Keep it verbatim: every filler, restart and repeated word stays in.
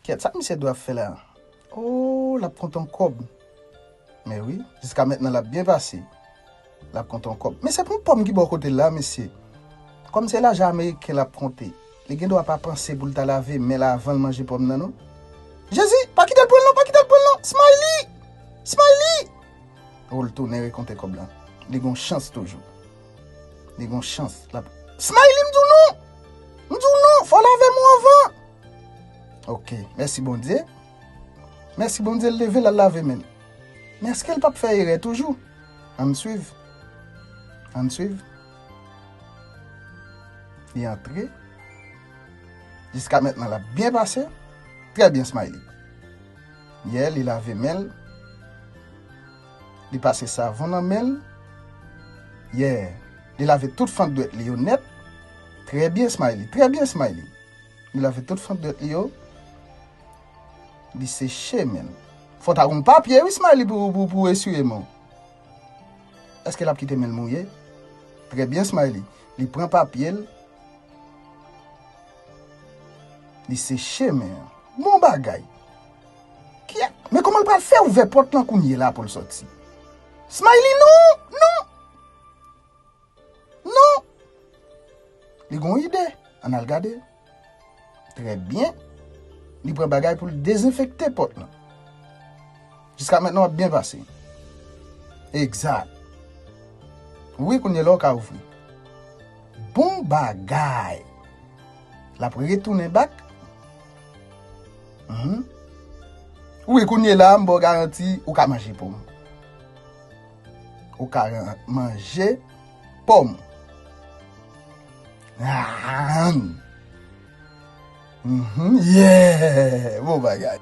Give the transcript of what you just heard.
Kèt, sa misye dwe ap fè la? Oh, l ap kontan kòb. Men wi, jiska mentnan l ap byen pase. L ap kontan kòb. Men se pou pòm ki bò kote l la, mesye. Kòm se lajan ameriken l ap konte, li gen dwa pa panse pou l ta lave men l avan l manje pòm nan, non. Jezi, pa kite l pran l non, pa kite l pran l non. Smiley! Smiley! Oh, l tounen rekonte kòb la. Li gon chans toujou. Li gon chans. L ap, Smiley, m di w non! M di w non, fò w lave men w anvan. Ok, mèsi Bondye. Mèsi Bondye, l leve l al lave men l. Men èske l p ap fè erè toujou? Ann swiv. Ann swiv. Li antre. Jiska mentnan l ap byen pase. Trè byen, Smiley. Yeah, li lave men l. Li pase savon nan men l. Yeah. Li lave tout fant dwèt li yo nèt. Trè byen, Smiley. Trè byen, Smiley. Li lave tout fant dwèt li yo. Li seche men l. Fò ta gon papye, wi, Smiley, pou, pou, pou eswiye men w. Èske l ap kite men l mouye? Trè byen, Smiley. Li pran papye l. Li seche men an. Bon bagay. Kiyè? Men kòman l pral fè ouvè pòt lan kounye la pou l sòti? Smiley, non! Non! Non! Li gon ide. Ann al gade. Trè byen. Li pran bagay pou l dezenfekte pòt lan. Jiska mentnan, w ap byen pase. Egzak. Wi, kounye la, w ka ouvri. Bon bagay. L ap retounen bak. Mhm. Wi, kounye la, m ba w garanti, ou ka manje pòm. Ou ka ran-, manje pòm. Ah! Mhm, yeah! Bon bagay.